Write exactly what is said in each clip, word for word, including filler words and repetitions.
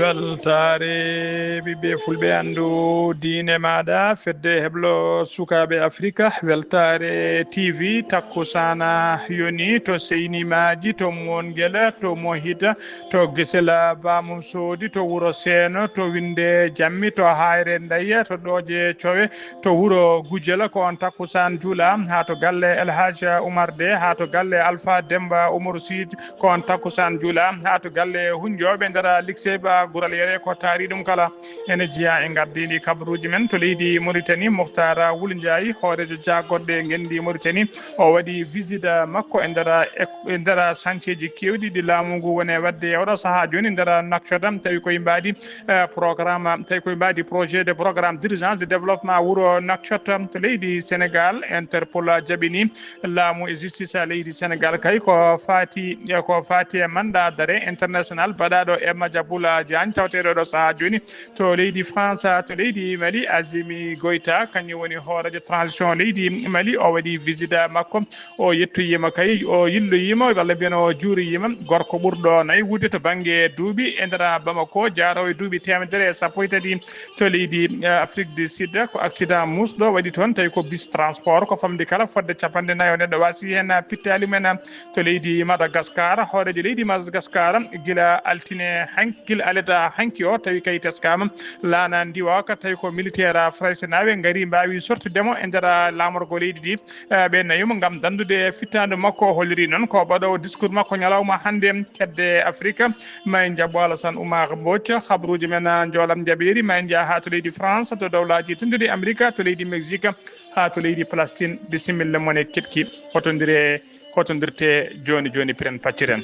Weltaare ɓiɓɓe fulɓe, anndu diine maaɗa, fedde heblo sukaaɓe Afrika, weltaare T V, takkusaana yoni to Seynimaaji, to Mongela, to Mohita, to Gisela Bamum Soodi, to Wuro Seeno, to Winnde Jammi, to Hayre Ndaya, to Ɗooje Cowe, to Wuro Gujela, ko on takkusaan juula, haa to galle El Hadj Oumar De, haa to galle Alpha Demba Umaru Siid, ko on takkusaan juula, haa to galle Hunjooɓe, ndara Liksey Ba Gural Yere, ko taari ɗum kala. Ene jeyaa e ngardiiɗi kabaruuji men to leydi Mauritanie, Mouhtara Wul Ndiaye, hooreejo jaagorɗe ngenndi Mauritanie, o waɗi visite makko e ndara, e ndara chantier ji keewɗi ɗi laamu ngu woni e waɗde e oɗo sahaa jooni ndara Nouakchott, tawi koye mbaadi, eh, programme, tawi koye mbaadi projet de programme d'urgence de développement wuro Nouakchott to leydi Sénégal. Interpol jaɓini laamu e justice leydi Sénégal kay ko faati, ko faati e mandat d'arrêt international baɗaaɗo e Madiambal Diagne, taweteeɗo ɗo sahaa jooni to leydi France, to leydi Mali. Azimi Goïta, kañum woni hooreejo transition leydi Mali, o waɗi visite makko, o yettoyiima kay, o yilloyiima, walla mbiyen o juuroyiima, gorko ɓurɗo naywude to bannge duuɓi e nder Bamako, jaaroowo e duuɓi teemedere e sappo e tati to leydi, eh, Afrique du Sud. Ko accident musɗo waɗi toon, tawi ko bus transport, ko famɗi kala fodde capanɗe nayo neɗɗo waasi heen pittaali mum en to leydi Madagascar. Hooreejo leydi Madagascar, gila altine han-, gila aleda hanki o, tawi kay teskaama laana ndiwaka, tawi ko militaire Faransinaaɓe ngari mbaawi sortude mo e nder laamorgo leydi ndi. Eh, ɓe nayo mo ngam danndude fittaandu makko. O holliri noon ko baɗoowo discours makko ñalawma hannde kedde Afrique. Ma en njaɓɓo Alassane Oumar Mbodj, habaruuji men, ah, njoolam njaɓeeri. Ma en njaha haa to leydi France, to Dowlaaji Tedduɗi Amerika, to leydi Mexique, haa to leydi Palestine. Bisimilla mon e keɗki. Hotondire, hotondirte jooni jooni, piren pacciren.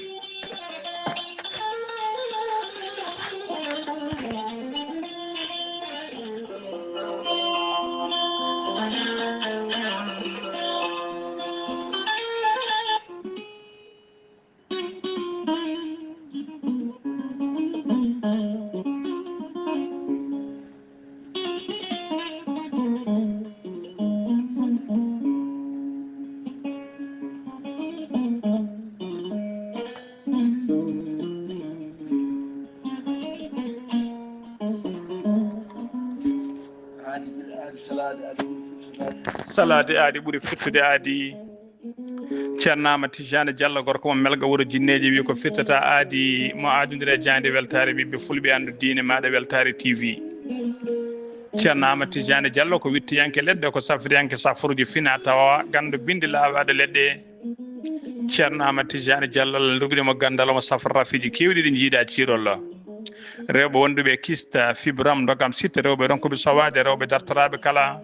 Salaade aadi ɓuri firtude aadi. Ceerno Aamadu Tijaani Jallo, gorko mo Melga wuro Jinneeji, wi ko firtata aadi mo aadondira e jaaynde weltaare ɓiɓɓe fulɓe, anndu diine maaɗa weltaare T V. Ceerno Aamadu Tijaani Jallo ko wittiyanke leɗɗe, ko safriyanke safruuji fina tawa, ganndo binndi laaɓaaɗo leɗɗe. Ceerno Aamadu Tijaani Jallo, Allah ruɓiri mo ganndal, omo safra rafiiji keewɗi ɗi njiidaa ciirol. Rewɓe wonduɓe e kista, fibram, ndogam sitta, rewɓe ronkuɓe sowaade, rewɓe dartoraaɓe kala.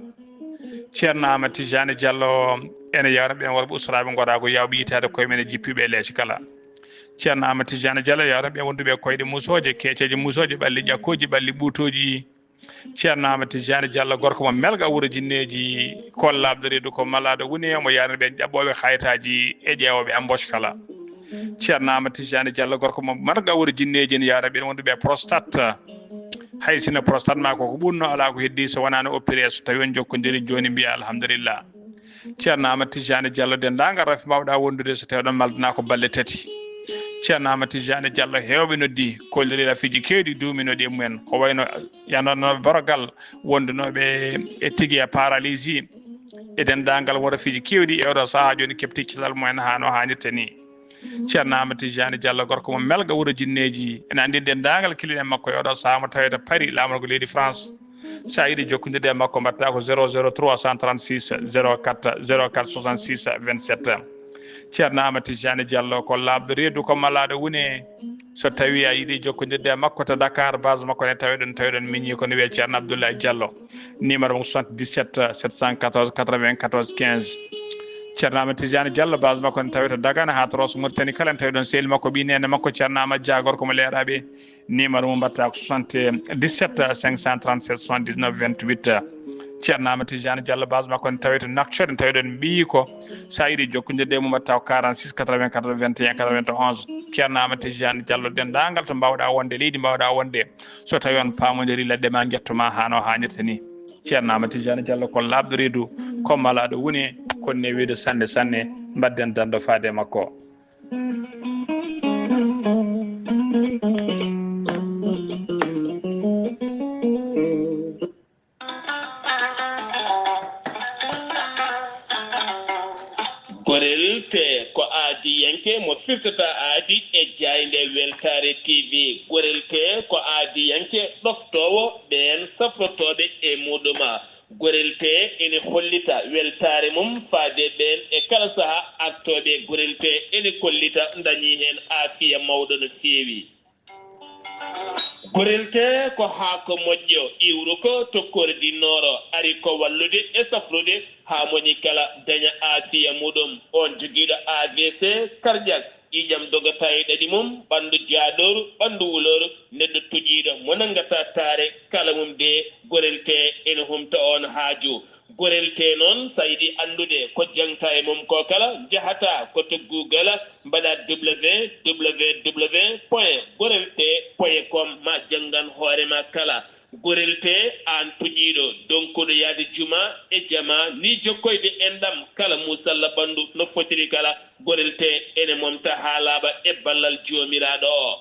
Ceerno Aamadu Tijaani Jallo, ene yawna ɓeen worɓe usraaɓe ngoraagu, yawɓe yitaade koye men e jippiiɓe e leece kala. Ceerno Aamadu Tijaani Jallo yawna ɓeen wonduɓe e koyɗe musooje, keeceeje musooje, ɓalli ƴakkooji, ɓalli ɓuutooji. Ceerno Aamadu Tijaani Jallo, gorko mo Melga wuro Jinneeji, kollaaɗo reedu ko malaaɗo woni, omo yawna ɓeen ƴaɓɓooɓe kayitaaji e ƴeewooɓe embauche kala. Ceerno Aamadu Tijaani Jallo, gorko mo Melga wuro Jinneeji, ene yawna ɓeen wonduɓe e prostate. Hay sinno prostate ma ko ko ɓurno, alaa ko heddi so wonaa no opéré, so tawi on jokkondiri jooni mbiya alhamdulillah. Ceerno Aamadu Tijaani Jallo, denndaangal rafi mbaawɗaa wondude, so tawi oɗon maldana ko balɗe tati. Ceerno Aamadu Tijaani Jallo, heewɓe noddi, kolliri rafiiji keewɗi duuminooɗi e mumen, ko wayno yananooɓe borogal, wondunooɓe e tigi e paralysie, e denndaangal won rafiiji keewɗi e oɗo sahaa jooni keɓti cellal mumen haa no haanirta ni. Ceerno Aamadu Tijaani Jallo, gorko mo Melga wuro Jinneeji, ene anndi denndaangal kiliɗen makko e oɗo sahaa mo tawete Paris, laamorgo leydi France. So a yiɗi jokkondirde e makko, mbaɗtaa ko zéro zéro trois cent trente-six zéro quatre zéro quatre soixante-six vingt-sept. Ceerno Aamadu Tijaani Jallo ko laaɓɗo reedu, ko malaaɗo woni. So tawii a yiɗi jokkondirde e makko to Dakar, base makko ne taweɗon, taweɗon miñi ko no wiyee Ceerno Abdoulaye Jallo. Numéro mum soixante-dix-sept sept cent quatorze quatre-vingt-quatorze quinze. Ceerno Aamadu Tijaani Jallo, base makko ne tawee to Dagana haa to Rosso Mauritanie kala, en tawi ɗon sehil makko, ɓii neene makko Ceerno Aamadu Dia, gorko mo Leeraaɓe. Numéro mum mbaɗtaa ko soixante-dix-sept cinq cent trente-sept soixante-dix-neuf vingt-huit. Ceerno Aamadu Tijaani Jallo, base makko ne tawee to Nouakchott, en tawi ɗon ɓiyi ko. So a yiɗi jokkondirde e mum, mbaɗtaa ko quarante-six quatre-vingt-quatre vingt et un quatre-vingt-onze. Ceerno Aamadu Tijaani Jallo, denndaangal to mbaawɗaa wonde, leydi mbaawɗaa wonde, so tawii on paamondirii leɗɗe ma njetto ma haa no haanirta ni. Ceerno Aamadu Tijaani Jallo ko laaɓɗo reedu, ko malaaɗo woni, ko newiiɗo sanne sanne, mbaɗden danndo faade e makko. Gorel tee ko aadiyanke mo firtata aadi e jaaynde Weltaare T V. Gorel tee ko aadiyanke ɗoftoowo ɓeen safrotooɓe e muuɗum. Gorel tee ene hollita weltaare mum faade ɓeen e kala sahaa artooɓe. Gorel tee ene kollita ndañii heen aafiya mawɗo no feewi. Gorel tee ko haako moƴƴo iwruko to Kore di Nooro, ari ko wallude e safrude haa moni kala daña aafiya muuɗum. Oon jogiiɗo A V C, karƴal, ƴiiƴam dogata e ɗaɗi mum, ɓanndu jaaɗooru, ɓanndu wulooru, neɗɗo toƴiiɗo mo nanngataa taare, kala mum de gorel tee ene humta oon haaju. Gorel tee noon, so a yiɗi anndude ko jaŋta e mum ko kala, njahata ko to Google, mbaɗa W W W point gorel tee point com, ma janngan hoore ma kala. Gorel tee, aan toƴiiɗo, donkuɗo yahde juma e jama, ni jokkoyde enɗam kala muusalla ɓanndu no fotiri kala, gorel tee ene momta haa laaɓa e ballal Joomiraaɗo o.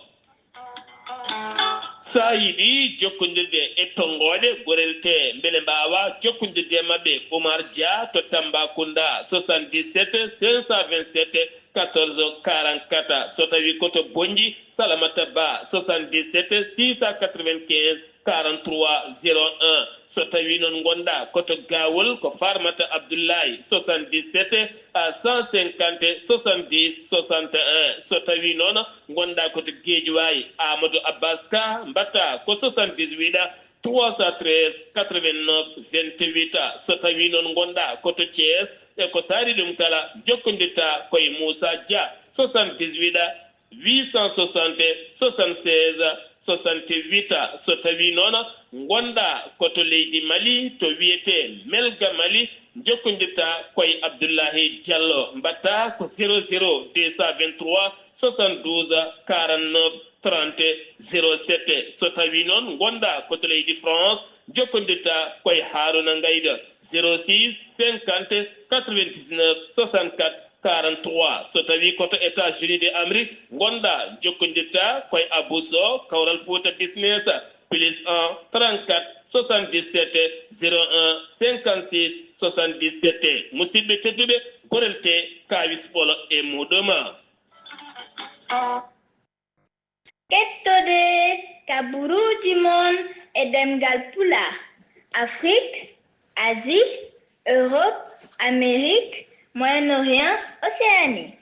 So a yiɗi jokkondirde e tonngooɗe gorel tee, mbele mbaawa jokkondirde e maɓɓe, Oumar Dia to Tambacounda, soixante-dix-sept cinq cent vingt-sept quatorze quarante-quatre. So tawii ko to Bonnji, Salamata Ba, soixante-dix-sept six cent quatre-vingt-quinze quarante-trois zéro un. So tawii noon ngonɗaa ko to Gawol, ko Farmata Abdoulaye, soixante-dix-sept à cent cinquante soixante-dix soixante et un. So tawii noon ngonɗaa ko to Guédiawaye, Amadou Abbas Ka, mbaɗtaa ko soixante-dix-huit trois cent treize quatre-vingt-neuf vingt-huit. So tawii noon ngonɗaa ko to Thiès, e ko taari ɗum kala, njokkondirtaa ko e Moussa Dia, soixante-dix-huit huit cent soixante soixante-seize soixante-huit. So tawii noon ngonɗaa ko to leydi Mali, to wiyetee Melga Mali, njokkondirtaa ko e Abdoulahi Diallo, mbaɗtaa ko zéro zéro deux cent vingt-trois soixante-douze quarante-neuf trente zéro sept. So tawii noon ngonɗaa ko to leydi France, njokkondirtaa ko e Haruna Ngayda, zéro six cinquante quatre-vingt-dix-neuf soixante-quatre quarante-trois. So tawii ko to États-Unis de Amérique ngonɗaa, njokkondirtaa ko e Abou Sow, Kawral Fouta Business, plus un trente-quatre soixante-dix-sept zéro un cinquante-six soixante-dix-sept. Musidɓe tedduɓe, gorel tee kaawis ɓolo e muuɗum. Kettode kaburuuji mon e ɗemngal Pulaar, Afrik, Asie, Europe, Amérique, Moyen-Orient, Océanie.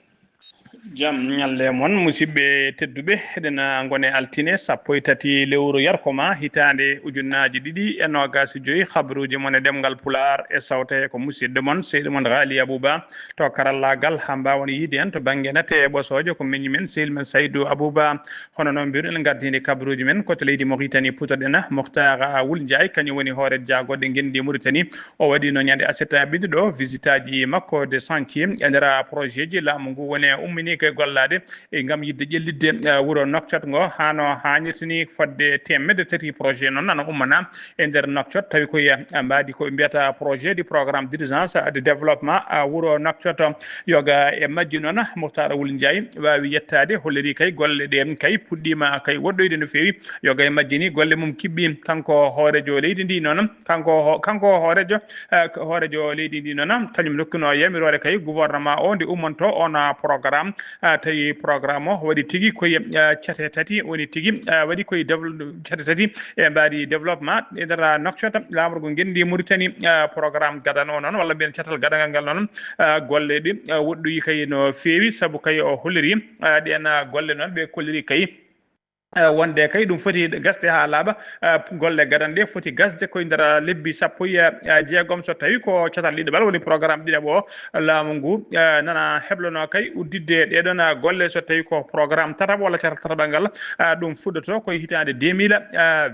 Jam ñalle mon, musidɓe tedduɓe. Eɗen ngone altine sappo e tati lewru yarkoma, hitaande ujunnaaji ɗiɗi e noogaas e joy. Habruuji mon e ɗemngal Pulaar e sawte ko musidɗo mon, seyɗo mon Ghali Abouba. To karallaagal, haa mbaawon yiide en to bannge nate e ɓosooje, ko miñi men, sehil men Saydou Abouba. Hono noon mbiruɗen, en ngardiinde kabaruuji men ko to leydi Mauritanie, putoɗen Mouhtar Wul Ndiaye, kañum woni hoore jaagoɗe ngenndi Mauritanie. O waɗiino ñande aset ɓiɗɗo ɗo visitaaji makko de chantier e nder projet ji laamu ngu woni ummini ko e gollaade e ngam yiɗde ƴellitde, eh, wuro Nouakchott ngo haa no haanirta ni, fodde teemedde tati projet noon ana ummana e nder Nouakchott, tawi ko e mbaadi ko ɓe mbiyata projet du programme d'urgence de développement, ah, wuro Nouakchott. Yoga e majji noon, Mouhtar Wul Ndiaye waawi yettaade, holliri kay golle ɗe kay puɗɗiima kay woɗɗoyde no feewi. Yoga e majji ni golle mum kiɓɓi. Kanko hoorejo leydi ndi noon, kanko ho-, kanko hoorejo, eh, hoorejo leydi ndi noon, kañum rokkuno yamiroore kay gouvernement o nde ummonto on, ah, programme. Ah, tawi programme o waɗi tigi koye, ah, cate tati, woni tigi, ah, waɗi koye dével-, cate tati e mbaadi développement e nder Nouakchott, laamorgo ngenndi Mauritanie. Ah, programme gadano noon, walla mbiyen catal gadangal ngal noon, ah, golle ɗe, ah, woɗɗoyi kay no feewi, sabu kay o holliri, ah, ɗen, ah, golle noon ɓe kolliri kay, ah, wonde kay ɗum foti gasde haa laaɓa. Ah, golle gadanɗe foti gasde koye nder lebbi sappo e jeegom, so tawi ko catal ɗiɗaɓal woni programme ɗiɗaɓo o laamu ngu, ah, nana heblono kay udditde ɗeɗon, ah, golle, so tawi ko programme tataɓo walla catal tataɓal ngal, ah, ɗum fuɗɗoto koye hitaande deux mille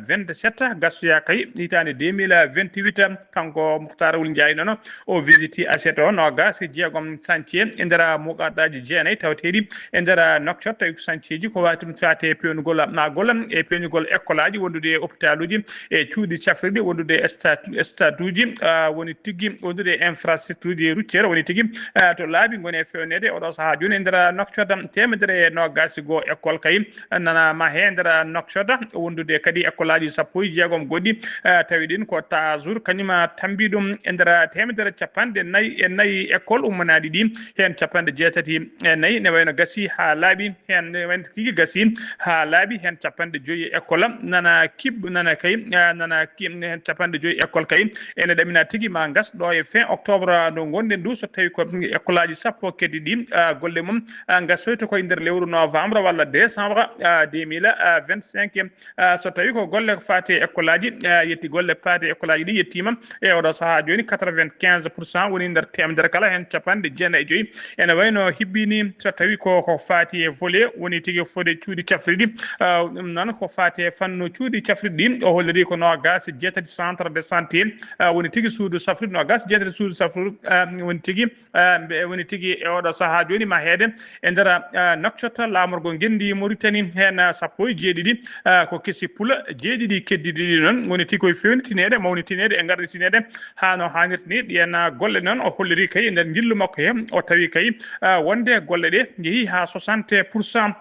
vingt-sept, gasoya kay hitaande deux mille vingt-huit. Kanko Mouhtar Wul Ndiaye noon, o visiti aset o noogaas e jeegom chantier e nder muqaddaaji jeenayi tawateeɗi e nder Nouakchott, tawi ko chantier ji ko wayi ɗum faate peewnugol ma golla e peeñugol école aji, wondude e hôpital uji, e cuuɗi cafrirɗi, wondude e stade, stade uji, ah, woni tigi wondude e infrastructure uji routière, woni tigi, ah, to laabi ngoni e fewnede oɗo sahaa jooni e nder Nouakchott. Teemedere e noogaas e goo école kay nana ma he nder Nouakchott, wondude kadi école aji sappo e jeegom goɗɗi, ah, tawi ɗin ko Tazour, kañum tambi ɗum e nder teemedere capanɗe nayi e nayi école ummanaɗi ɗi, heen capanɗe jeetati e nayi ne wayno gasi haa laaɓi, heen ne wayno tigi gasi haa laaɓi, heen capanɗe joyi e école nana kiɓ, nana kay, ah, nana ki-, heen capanɗe joyi école kay ene ɗamina tigi ma ngas ɗo e fin octobre ndu ngonɗen ndu, so tawi ko école aji sappo keddi ɗi, ah, golle mum, ah, ngasoyta koye nder lewru novembre walla décembre, ah, deux mille vingt-cinq. Ah, so tawi ko golle ko faati e école aji, ah, yetti golle faati e école aji ɗi yettima e oɗo sahaa jooni, quatre-vingt-quinze pour cent woni nder teemedere kala heen capanɗe jeenayi e joyi. Ene wayno hibbini so tawi ko, ko faati e volet woni tigi fode cuuɗi cafriɗi, ah, ɗum noon ko faati e fannu cuuɗi cafriɗi ɗi, o holliri ko noogaas e jeetati centre de santé, ah, woni tigi suudu safriɗi, noogaas e jeetati suudu safriɗi, ah, woni tigi, ah, mbe-, woni tigi e oɗo sahaa jooni ma heede e nder, ah, Nouakchott, laamorgo ngenndi Mauritanie, heen, ah, sappo e jeeɗiɗi, ah, ko kesi pula, jeeɗiɗi keddiiɗi ɗi noon woni tigi koye fewnitineede, mawnitineede e ngarɗitineede haa no haanirta ni. Ɗiyen, ah, golle noon o holliri kay e nder njillu makko he, o tawi kay, ah, wonde golle ɗe njehii haa soixante pour cent.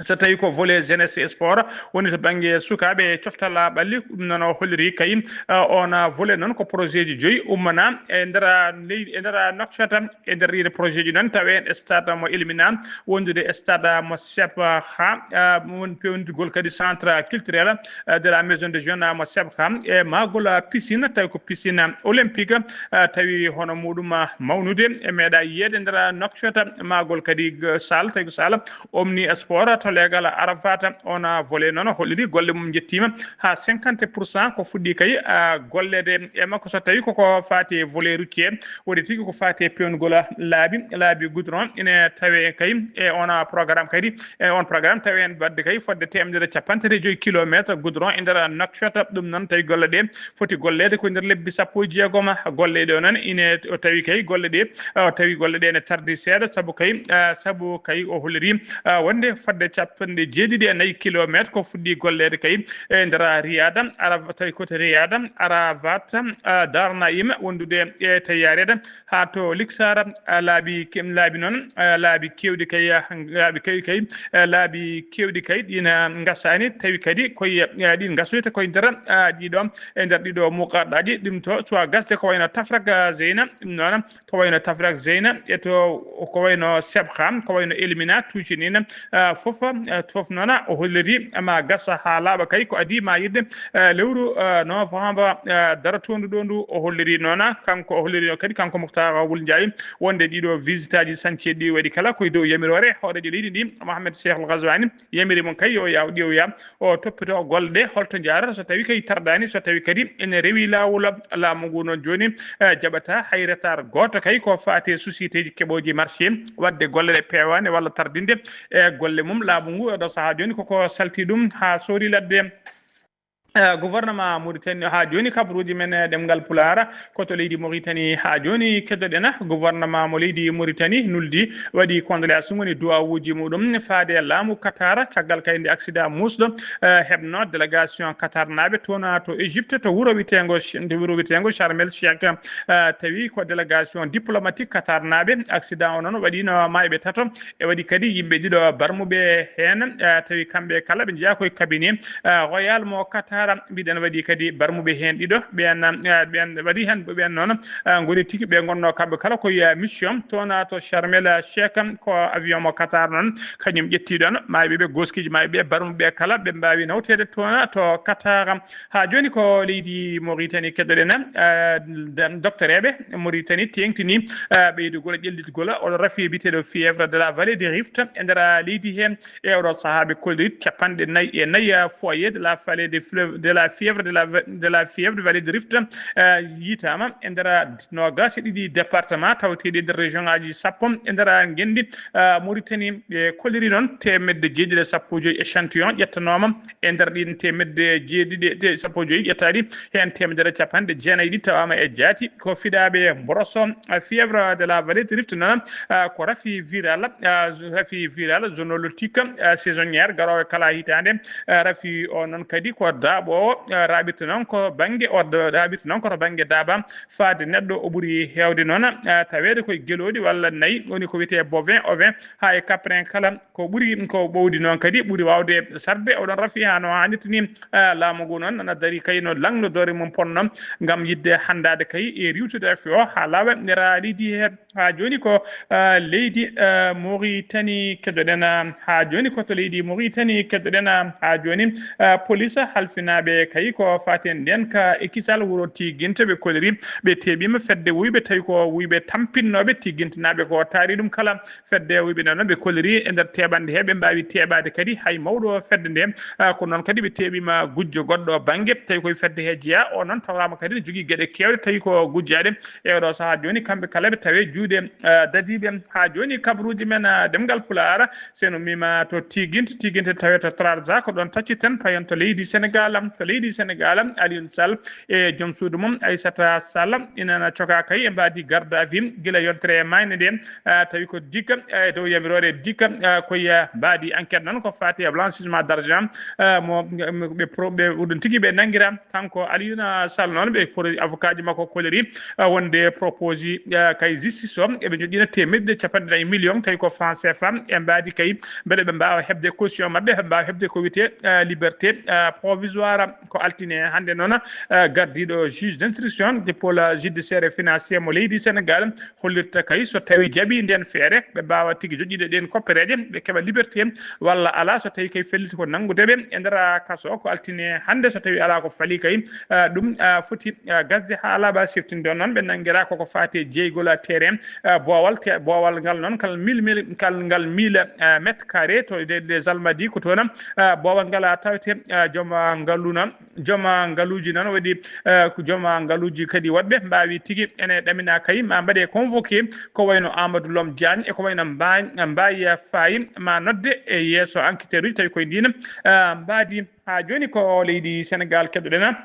So tawi ko volet jeunesse et sport woni to bannge sukaaɓe e coftal ɓalli, ɗum noon o holliri kay, ah, on, ah, volet noon ko projet ji joyi ummana e nder, ah, leydi, e nder, ah, Nouakchott. E nder ɗiɗo projet ji noon tawi heen stade mo Elmina, wondude stade mo Sebha, ah, won pewnitgol kadi centre culturel, ah, de la maison de jeunes mo Sebha, e maagol, ah, piscine, tawi ko piscine olympique, ah, tawi hono muɗum, ah, mawnude e meeɗa yiyeede nder Nouakchott, maagol kadi, ah, salle, tawi ko salle Omni Sport to leegal Arafat. On, ah, volet noon holliri golle mum njettiima haa cinquante pour cent, ko fuɗɗi kay, ah, golleede e makko. So tawi koko faati e volet routier, woni tigi ko faati e pewnugol laabi, laabi goudron ine tawe kay e on programme kadi, e on programme tawi heen baɗde kay fodde teemedere capanɗe tati e joyi kilometre goudron e nder Nouakchott. Ɗum noon tawi golle ɗe foti golleede ko nder lebbi sappo e jeegom. Golle ɗe noon ine o tawi kay golle ɗe, o tawi golle ɗe ne tardi seeɗa sabu kay, ah, sabu kay o holliri, ah, wonde fodde capanɗe jeeɗiɗi e nayi kilometre ko fuɗɗi golleede kay e nder Riyad, Arab, tawi ko to Riyad, Arafat, ah, Dar Naim, wondude e tawi yareede haa to Liksara, ah, laabi ke-, laabi noon, ah, laabi keewɗi kay, ah, laabi keewɗi kay, ah, laabi keewɗi kay ɗin, ah, ngasaani, tawi kadi koye, ah, ɗin ngasoyta koye nder, ah, ɗiɗo, e nder ɗiɗo muqaɗɗaji, ɗum to suwa gasde ko wayno Tafrak, ah, Zeyna, ɗum noon ko wayno Tafrak Zeyna, e to ko wayno Sebha, ko wayno Elmina, Tuucinin, ah, fof, ah, fof noon o holliri ma gasa haa laaɓa kay ko adii ma yidde, ah, lewru, ah, novembre, ah, darotoondu ɗo ndu o holliri noon, kanko o holliri kadi kanko Mouhtar Wul Ndiaye wonde ɗiɗo visite aji chantier ɗi waɗi kala koye dow yamiroore hooreejo leydi ndi Mohamed Cheikh Al Ghazouani, yamiri mum kay yo yaw ƴeew ya o toppito golle ɗe, holto njaarata so tawi kay tardaani, so tawi kadi ene rewi laawol laamu ngu noon jooni, eh, jaɓata hay retard gooto kay ko faati e société ji keɓooji marché, waɗde golle ɗe peewaani walla tardinde e golle mum. Laamu ngu e ɗo sahaa jooni koko salti ɗum haa soori ladde. Eh, gouvernement Mauritanie haa jooni kabaruuji men, eh, ɗemngal Pulaar ko to leydi Mauritanie haa jooni keddoɗen. Gouvernement mo leydi Mauritanie nuldi waɗi condoléances woni duwawuuji muɗum faade e laamu Qatar caggal kay nde accident muusɗo, eh, heɓno délégation Qatar naaɓe toon to Égypte to wuro witeengo Ch-, to wuro witeengo Sharm El Sheikh, eh, tawi ko délégation diplomatique Qatar naaɓe. Accident o noon waɗino maayɓe tato e waɗi kadi yimɓe ɗiɗo barmuɓe heen, eh, tawi kamɓe kala ɓe njeyaa koye cabinet, eh, royal mo Qatar. Mbiɗen waɗi kadi barmuɓe heen ɗiɗo, ɓeen, eh, ɓeen waɗi heen, ɓeen noon, eh, ngoni tigi ɓe ngonno kamɓe kala koye, eh, mission toon to Sharm El Sheikh, ko avion mo Qatar noon kañum ƴetti ɗoon maayɓe ɓe, goskiiji maayɓe ɓe, barmuɓe kala ɓe mbaawi nawteede toon to Qatar. Haa jooni ko leydi Mauritanie keɗoɗen, eh, dan-, doktoreeɓe Mauritanie teeŋtini, eh, ɓeydugol e ƴellitgol oɗo rafi biyeteeɗo fièvre de la vallée du Rift e nder leydi heen. E oɗo sahaa ɓe kolliri capanɗe nayi e nayi, eh, foyer de la vallée de fleuve de la fièvre de la, de la fièvre de valide rift, eh, yitaama e nder noogaas e ɗiɗi département tawteeɗi e nder région aji sappo e nder ngenndi, eh, Mauritanie. Ɓe koliri noon teemedde jeeɗiɗi e sappo joyi échantillon ƴettanooma e nder ɗin teemedde jeeɗiɗi e sappo joyi ƴettaaɗi, heen teemedere capanɗe jeenayi ɗi tawaama e jaati ko fiɗaaɓe mboroso, eh, fièvre de la valide rift noon, eh, ko rafi viral, eh, rafi viral zoonotique, eh, saisonnière garoowo kala hitaande. Eh, rafi o noon kadi ko daaɓoowo, eh, raɓirta noon ko bannge o, raɓirta noon ko to bannge daaba faade neɗɗo. O ɓuri heewde noon, eh, taweede koye gelooɗi walla nayi, woni ko wiyetee bovin, ovin, haa e caprin kala. Ko ɓuri, ko ɓowdi noon kadi ɓuri waawde sarde oɗon rafi haa no haanirta ni. Eh, laamu ngu noon nana darii kay no lanndondoori mum ponno ngam yiɗde hanndaade kay e riiwtude rafi o haa laawa. Ndeer leydi he haa jooni ko, ah, leydi, ah, Mauritanie keɗoɗen, ah, haa jooni ko to leydi Mauritanie keɗoɗen, ah, haa jooni, ah, police halfinaaɓe kay ko faati e ndeen ka e kisal wuro Tiiginte ɓe koliri ɓe teeɓiima fedde wuyɓe tawi ko wuyɓe tampinnooɓe Tiigintinaaɓe ko taari ɗum kala fedde wuyɓe noon ɓe koliri e nder teeɓande he ɓe mbaawi teeɓaade kadi hay mawɗo fedde nde, ah, ko noon kadi ɓe teeɓiima gujjo goɗɗo bannge tawi koye fedde he jeyaa o noon tawaama kadi ne jogii geɗe keewɗe tawi ko gujjaaɗe. E oɗo sahaa jooni, kamɓe kala ɓe tawe juuɗe, eh, dadiiɓe. Haa jooni, kabaruuji men, eh, ɗemngal Pulaar, so en ummiima to Tiiginte, Tiiginte tawe to Trarza, ko ɗoon tacciten, payen to leydi Senegaal. To leydi Senegaal, Alioune Sall e joom suudu mum, Aissata Sall, ina cokaa kay e mbaadi garde à vue, gila yontere e maayde nde, eh, tawi ko dikka, eh, e dow yamiroore dikka, eh, ko e mbaadi enquête noon ko faati e blanchissement d'argent, eh, mo, mo ɓe pro-, ɓe, oɗon tigi ɓe nanngira. Kanko Alioune Sall noon, ɓe pro-, avocat ji makko koliri, ah, wonde proposé, ah, kay justice o, eɓe njoƴƴina teemedde capanɗe nayi million, tawi ko franc C F A, e mbaadi kay, mbele ɓe mbaawa heɓde caution maɓɓe, ɓe mbaawa heɓde ko wiyetee, ah, liberté, ah, provisoire. Ko altine hannde noon, ah, gardiiɗo juge d'instruction de pôle judiciaire et financier mo leydi Senegaal, hollirta kay so tawi jaɓi nden feere, ɓe mbaawa tigi joƴƴude ɗen koppereeje, ɓe keɓa liberté walla alaa, so tawi kay felliti ko nanngude ɓe e nder kaso. Ko altine hannde, so tawi alaa ko fali kay, ah, ɗum, ah, foti, ah, gasde haa laaɓa. Siftinde on noon, ɓe nanngira koko faati e jeygol, ah, terrain, ah, boowal, te-, boowal ngal noon kal mille, mille, kal ngal mille, ah, mètres carrés to de, de Zalmadi ko toon, ah, boowal ngal, ah, tawte, ah, joom, ah, ngalu noon. Joom, ah, ngaluuji noon waɗi, eh, ko joom, ah, ngaluuji kadi woɗɓe mbaawi tigi ene ɗamina kay ma mbaɗe convoqué ko wayno Amadou Lom Diagne e ko wayno Mba-, Mbaye Faye ma nodde e yeeso enquêteur uji tawi koye ndin, ah, mbaadi. Haa jooni ko leydi Senegaal keɗoɗen.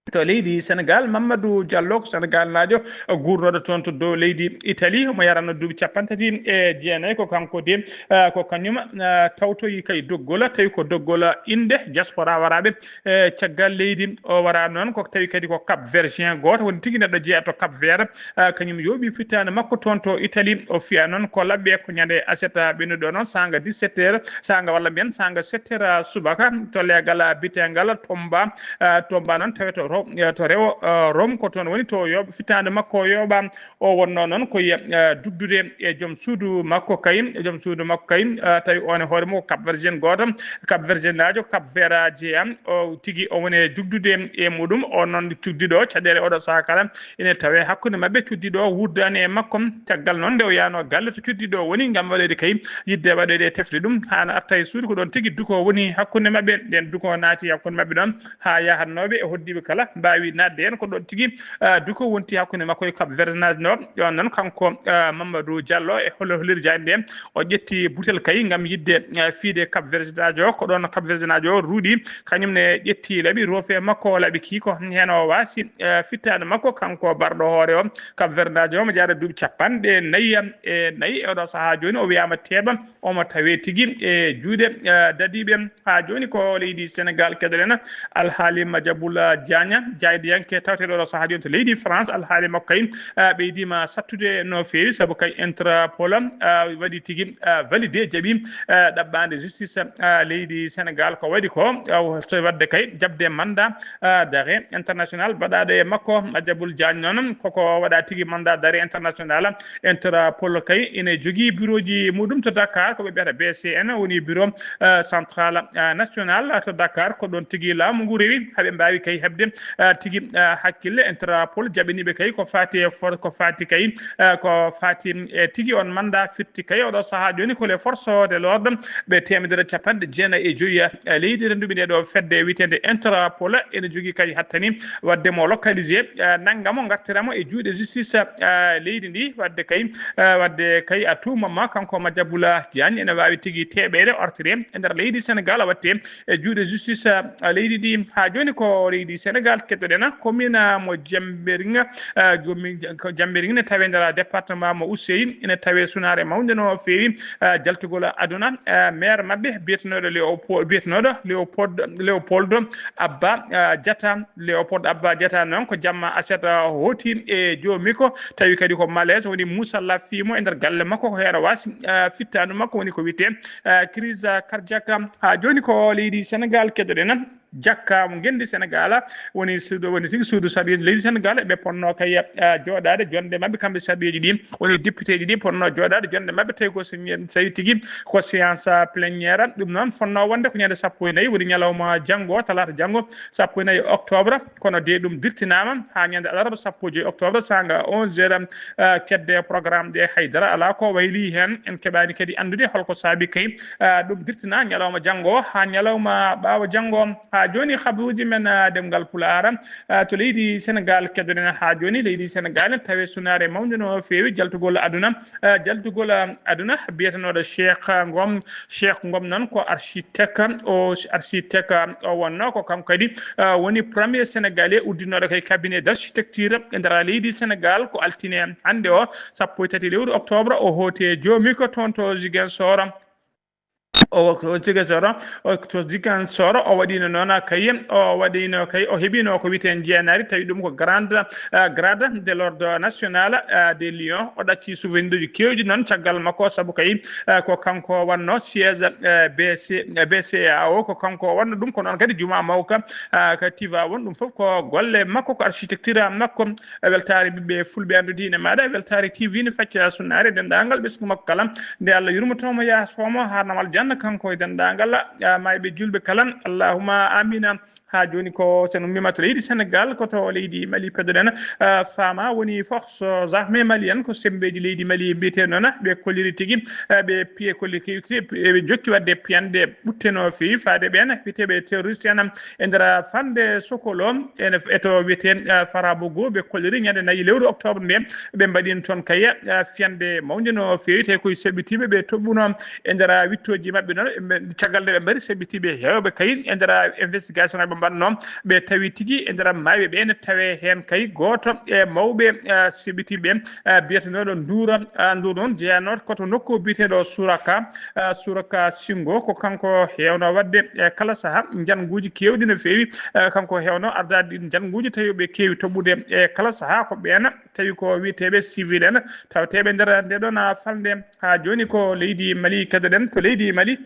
To leydi Senegaal, Mamadou Diallo ko Senegaalnaajo guurnooɗo toon to dow leydi Italie. Omo yarano duuɓi capanɗe tati e jeenayi. Ko kanko de, ah, ko kañum, ah, tawtoyi kay doggol, tawi ko doggol innde diaspora waraaɓe e caggal leydi. O wara noon ko tawi kadi ko Cap Verdien gooto woni tigi neɗɗo jeyaa to Cap Vert. Ah, kañum yooɓi fittaande makko toon to Italie. O fiya noon ko laɓɓe ko ñande aset ɓennuɗo noon saanga dix-sept heures, saanga walla mbiyen saanga sept heures subaka to leegal, ah, bitengal Tomba. Ah, Tomba noon tawi to Ro-, eh, to rewo, ah, Rome ko toon woni to yooɓ-, fittaande makko yooɓa. O wonnoo noon ko ye-, eh, dugdude e joom suudu makko kay, e joom suudu makko kay, eh, tawi oon e hoore mum ko Cap Verdien gooto, Cap Verdien naajo, Cap Vert jeyaa. O tigi o woni e dugdude e muɗum. O noon cuddiɗo caɗeele oɗo sahaa kala ene tawee hakkunde maɓɓe. Cuddiɗo o wuurdaani e makko. Caggal noon nde o yahnoo galle to cuddiɗo o woni ngam waɗoyde kay yiɗde waɗoyde e tefde ɗum, haa na arta e suudu, ko ɗoon tigi duko woni hakkunde maɓɓe. Nden duko naati hakkunde maɓɓe ɗoon, haa yahatnooɓe e hoɗdiiɓe kala mbaawi naatde heen. Ko ɗoon tigi, ah, duko wonti hakkunde makko e Cap Verdien naajo. Ɗoon noon kanko, ah, Mamadou Diallo e hol-, hollirde jaaynde nde, o ƴetti butel kay ngam yiɗde, ah, fiyde Cap Verdien naajo. Ko ɗoon Cap Verdien naajo ruuɗi, kañum ne ƴetti laɓi roofi e makko, o laɓi kii ko heen o waasi, ah, fittaande makko kanko barɗo hoore o. Cap Verdien naajo omo jaada duuɓi capanɗe nayi e nayi. E oɗo sahaa jooni o wiyaama teeɓa, omo tawee tigi e juuɗe, eh, dadiiɓe. Haa jooni ko leydi Senegaal keɗoɗen. Alhaali Madiaboul Diagne, jaaydiyanke tawteeɗo oɗo sahaa jooni to leydi France. Alhaali makko kay, eh, ɓeydiima sattude no feewi, sabu kay Interpol, eh, waɗi tigi, eh, validé, jaɓi, eh, ɗaɓɓaande justice, eh, leydi Senegaal. Ko waɗi ko, eh, so waɗde kay jaɓde mandat, eh, d'arrêt international baɗaaɗo e makko. Madiaboul Diagne noon koko waɗa tigi mandat d'arrêt international. Interpol kay ene jogii birooji muɗum to Dakar, ko ɓe mbiyata B C N, woni bureau, eh, central, eh, national to Dakar. Ko ɗoon tigi laamu ngu rewi, haa ɓe mbaawi kay heɓde, eh, tigi, eh, hakkille. Interpol jaɓaniiɓe kay ko faati e for-, ko faati kay, eh, ko faati e tigi on mandat firti kay oɗo sahaa jooni ko les forces de l'ordre ɓe teemedere capanɗe jeenayi e joyi, eh, leydi rennduɓe nde ɗo fedde wiyeteende Interpol ene jogii kay hattani waɗde mo localisé, eh, nannga mo ngartira mo e juuɗe justice, eh, leydi ndi waɗde kay, eh, waɗde kay a tuuma ma kanko Madiambal Diagne ene waawi tigi teɓeede artire e nder leydi Sénégal waɗte e juuɗe justice, eh, leydi ndi. Haa jooni ko leydi Sénégal keɗoɗen, commune mo Jambering, eh, commune ko Jambering ne tawe nder département mo Oussouye, ene tawe sunaare mawnde no feewi, eh, jaltugol aduna, eh, maire maɓɓe biyetenooɗo Léopo-, biyetenooɗo Léopold, Léopoldo Abba, eh, Diatta. Léopold Abba Diatta noon ko jamma aset, eh, hooti e joomi ko tawi kadi ko malaise woni Moussa Lafimo e nder galle makko ko heen o waasi, eh, fittaandu makko woni ko wiyetee, eh, crise cardiaque. Haa jooni ko leydi Sénégal keɗoɗen. Jakka mo ngenndi Sénégal woni suudu, woni tigi suudu sarɗiiji leydi Sénégal, ɓe ponno kay, eh, jooɗaade jonde maɓɓe kamɓe sarɗiiji ɗi, woni député ji ɗi ponno jooɗaade jonde maɓɓe, tawi ko so, so tigi ko séance plénière, ɗum noon fonno wonde ko ñande sappo e nayi, woni ñalawma janngo, talaata janngo, sappo e nayi octobre, kono de ɗum dirtinaama haa ñande alarba sappo e joyi octobre, saanga onze heures, eh, kedde programme ɗe haydara alaa ko wayli heen, en keɓaani kadi anndude holko saabi kay, eh, ɗum dirtina ñalawma janngo haa ñalawma ɓaawo janngo. Haa jooni, habaruuji men, ah, ɗemngal Pulaar, ah, to leydi Sénégal keɗoɗen haa jooni. Leydi Sénégal tawi sunaare mawnde no feewi jaltugol aduna, ah, jaltugol, ah, aduna biyetenooɗo Cheikh Ngom. Cheikh Ngom noon ko architecte, o architecte o wonno ko kanko kadi, ah, woni premier Sénégalais uddinooɗo kay cabinet d'architecture e nder leydi Sénégal ko altine hannde o, sappo e tati lewru octobre, o hooti e joomi ko toon to Ziguinchor. O, o Ziguinchor, o, to Ziguinchor, o waɗino noon kay, o waɗino kay, o heɓino ko wiyetee njeenaari, tawi ɗum ko grande, eh, grade de l'ordre national, eh, des Lions. O ɗacci souvenir uji keewɗi noon caggal makko, sabu kay, eh, ko kanko wonno siège, eh, B C, eh, B C A O, ko kanko wonno ɗum, ko noon kadi Juma Mawka, eh, ka Tivaouane, ɗum fof ko golle makko, ko architecture makko. Weltaare ɓiɓɓe fulɓe anndu diine maaɗa, Weltaare T V ne facca sunnaare denndaangal ɓesngu makko kala. Nde Allah yurmoto mo, yaafoo mo, haarna mo aljanna, kanko e denndaangal, ah, maayɓe juulɓe kala. Allahumma amina. Haa jooni ko sen ummiima to leydi Sénégal, ko to leydi Mali pedoɗen, ah, faama woni force armée malienne, ko semmbeeji leydi Mali mbiyetee noon, ɓe kolliri tigi, ah, ɓe piye kolli ki-, ki-, ɓe jokki waɗde piyanɗe ɓutte no feewi faade ɓeen, wiyeteeɓe terroriste en, e nder falnde Sokolo, ene, e to wiyetee, eh, Farabougou, ɓe kolliri ñande nayi lewru octobre nde, ɓe mbaɗino toon kay, eh, fiyande mawnde no feewi, tawi koye seɓɓitiiɓe ɓe toɓɓuno e nder wittooji maɓɓe noon, ɓe, caggal nde ɓe mbaɗi seɓɓitiiɓe heewɓe kay e nder investigation ɓe mbaɗno, ɓe tawi tigi e nder maayɓe ɓe ne tawe heen kay gooto e mawɓe, eh, seɓɓitiiɓe, eh, biyetenooɗo Nduura, eh, Nduur noon jeyanoo ko to nokku biyeteeɗo Suraka, eh, Suraka Singo, ko kanko heewno waɗde e kala saha njannguuji keewɗi no feewi, eh, kanko heewno ardaade ɗiin njannguuji, tawi ɓe keewi toɓɓude e kala saha ko ɓeen, tawi ko wiyeteeɓe civil en, tawateeɓe nder nde ɗoon falnde. Haa jooni ko leydi Mali keɗoɗen, to leydi Mali,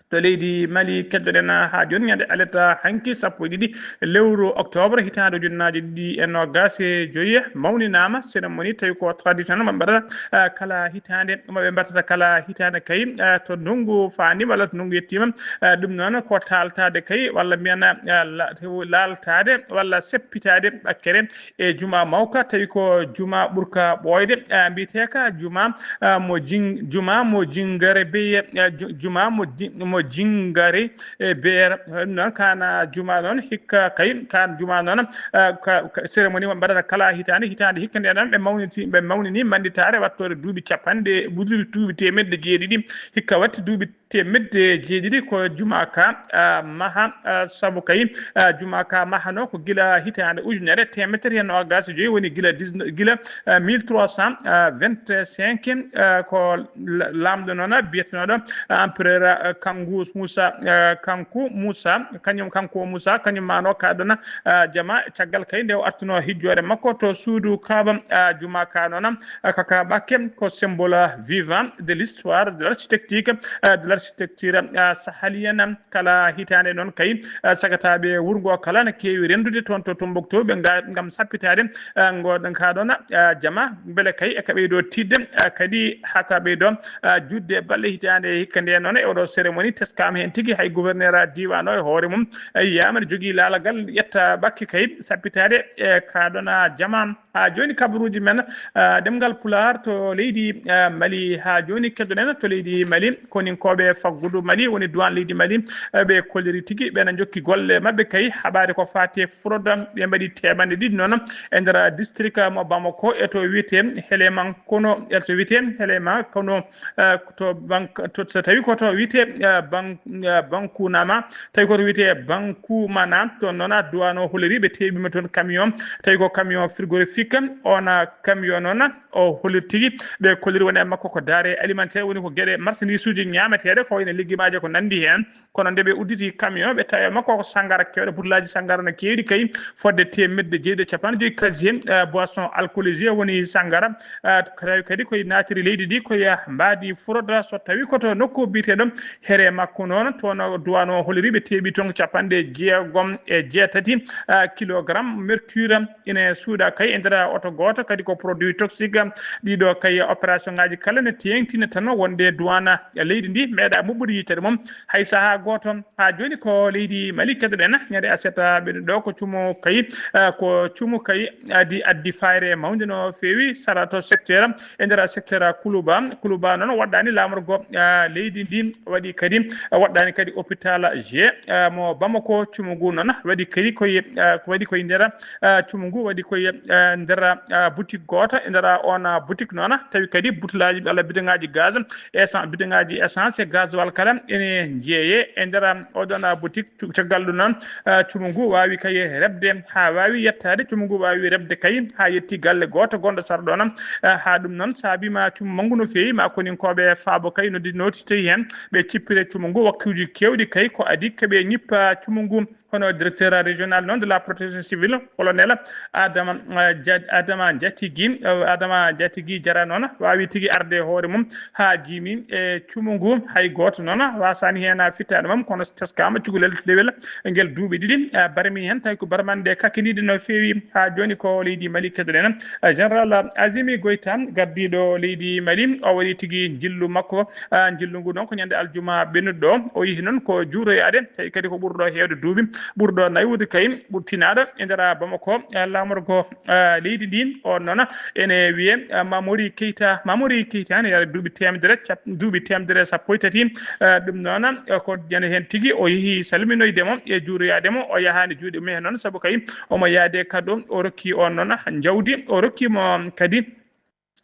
to leydi Mali keɗoɗen haa jooni ñande alata hanki sappo e ɗiɗi lewru octobre hitaande ujunnaaje ɗiɗi e noogaas e joyi mawninaama cérémonie tawi ko traditionnel mo ɓe mbaɗata, eh, kala hitaande, mo ɓe mbaɗata kala hitaande kay, eh, to ndonngu faandi walla to ndonngu yettiima, eh, ɗum noon ko taaltaade kay walla mbiyen, eh, la-, laaltaade walla seppitaade ɓakkere e juma mawka, tawi ko juma ɓurka ɓooyde, eh, mbiyeteeka juma, eh, mo jing-, juma mo jingare beye, eh, ju-, juma mo di-, mo jingare e beer. Ɗum noon, kana juma noon, hikka kay, kan juma noon, eh, ka, ka cérémonie mo mbaɗata kala hitaande, hitaande hikka nde noon, ɓe mawniti, ɓe mawnini mannditaare wattoore duuɓi capanɗe, duuɓi, duuɓi teemedde jeeɗiɗi, hikka watti duuɓi teemedde jeeɗiɗi ko juma ka, ah, maha, ah, sabu kay, ah, juma ka mahano ko gila hitaande ujunere teemedere e noogaas e joyi, woni gila dix-neuf, gila, ah, mille trois cent vingt-cinq, ah, ko la-, laamɗo noon biyetenooɗo, ah, empereur, ah, Kangu Musa, ah, Kanku Musa, kañum, Kanku Musa, kañum mano ka ɗon, ah, jama caggal kay nde o artuno hijjoore makko to suudu Kaaba, ah, juma ka noon, ah, kaka ɓakke ko symbole vivant de l'histoire de l'architecture, ah, de l'architecture, ah, sahalienne. Kala hitaande noon kay, ah, sagataaɓe wurngo kala ne keewi renndude toon to Tombouctou, ɓe nga-, ngam sappitaade, ah, ngo, ka ɗon, ah, jama, mbele kay e ka ɓeydo tiiɗde, ah, kadi haa ka ɓeydo, ah, juutde balle hitaande hikka nde noon e oɗo cérémonie teskaama heen tigi, hay gouverneur a diiwaan o e hoore mum, eh, yiyaama ne jogii laalagal ƴetta ɓakke kay sappitaade e kaa ɗoon a jama. Haa jooni kabaruuji men, ah, ɗemngal Pulaar to leydi, ah, Mali. Haa jooni keddoɗen to leydi Mali, koninkooɓe faggudu Mali woni duwaan leydi Mali, eh, ɓe kolliri tigi, ɓe na njokki golle maɓɓe kay, haɓaade ko faati e fraude, ɓe mbaɗi teeɓanɗe ɗiɗi noon e nder district mo Bamako, e to wiyetee Helemankono, e to wiyetee Helemankono, eh, to bank-, to, so tawi ko to wiyetee, eh, ban-, eh, Bankunama, tawi ko to wiyetee Bankumana, toon noon a duwano holori ɓe teeɓima toon camion, tawi ko camion frigorifique, on, ah, camion noon o holiri tigi, ɓe kolliri woni e makko ko denrée alimentaire, woni ko geɗe marchandise uji ñaameteeɗe, ko wayno leggumes e ko nanndi heen. Kono nde ɓe udditi camion, ɓe tawi e makko ko sanngara keewɗo, butellaaji sanngara no keewɗi kay, fodde teemedde jeeɗiɗi e capanɗe joyi casier, eh, boisson alcoolisée woni sanngara, eh, tawi kadi koye naatiri leydi ndi, koye mbaadi fraude, so tawi ko to nokku biyeteeɗo here makko noon, toon duwano holiri ɓe teeɓi toon ko capanɗe jeegom e jeetati, eh, kilogramme mercure ine suuɗa kay e nder oto gooto, kadi ko produit toxique. Ɗiɗo kay opération ngaji kala ne teeŋtina tan wonde duwana leydi ndi meeɗa muɓɓude yitere mum hay sahaa gooto. Haa jooni ko leydi Mali keɗoɗen, ñande aset ɓennuɗo ɗo ko cumu kay, eh, ko cumu kay adi addi fayre mawnde no feewi sara to secteur, e nder secteur Kuluba. Kuluba noon waɗɗani laamorgo, eh, leydi ndi, waɗi kadi, waɗɗani kadi hôpital G, eh, mo Bamako. Cumu ngu noon waɗi kadi koye, eh, waɗi koye nder, eh, cumu ngu waɗi koye, eh, nder, eh, boutique gooto. E nder on, eh, boutique noon tawi kadi butellaaji walla bidoŋaaji gaz, essence, bidoŋaaji essence e gasoil kala ene jeeye e nder, eh, oɗon, eh, boutique. Cu-, caggal ɗum noon, eh, cumu ngu waawi kay rebde haa waawi yettaade. Cumu ngu waawi rebde kay haa yetti galle gooto gonɗo sara ɗoon, eh, haa ɗum noon saabiima cumu manngu no feewi. Ma koninkooɓe faabo kay noddi nooti tawi heen ɓe cippire cumu ngu waktuuji keewɗi kay ko adi ko ɓe ñippa cumu ngu. Hono directeur régional noon de la protection civile, colonel Adama, eh, Dia-, Adama Diatigi, eh, Adama Diatigi Jara noon waawi tigi arde e hoore mum haa jiimi e cumu ngu. Hay gooto noon waasaani heen fittaandu mum, kono teskaama cukalel lewel ngel duuɓi ɗiɗi, eh, barmi heen, tawi ko barmande kakkiniiɗe no feewi. Haa jooni ko leydi Mali keɗoɗen. Eh, Général Azimi Goïta, gardiiɗo leydi Mali, o waɗi tigi njillu makko. Ah, njillu ngu noon ko ñande aljuma ɓennuɗo ɗo. O yehi noon ko juuroyaade, tawi kadi ko ɓurɗo heewde duuɓi, ɓurɗo naywude kay, ɓurtinaaɗo e nder Bamako, ah, laamorgo, ah, leydi ndi. On noon ene wiyee, ah, Mamori Keita. Mamori Keita ne yara duuɓi teemedere cap-, duuɓi teemedere sappo e tati. Ah, ɗum noon, ah, ko ñande heen tigi o yehi salminoyde mo e juuroyaade mo. O yahaani juuɗe mum heen noon, sabu kay omo yaade kado, o rokki on noon njawdi, o rokki mo kadi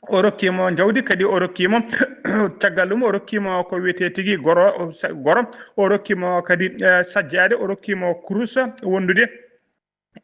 o rokki mo njawdi, kadi o rokki mo, caggal ɗum o rokki mo ko wiyetee tigi goro, sa-, goro, o rokki mo kadi, eh, sajjaade, o rokki mo kurus wondude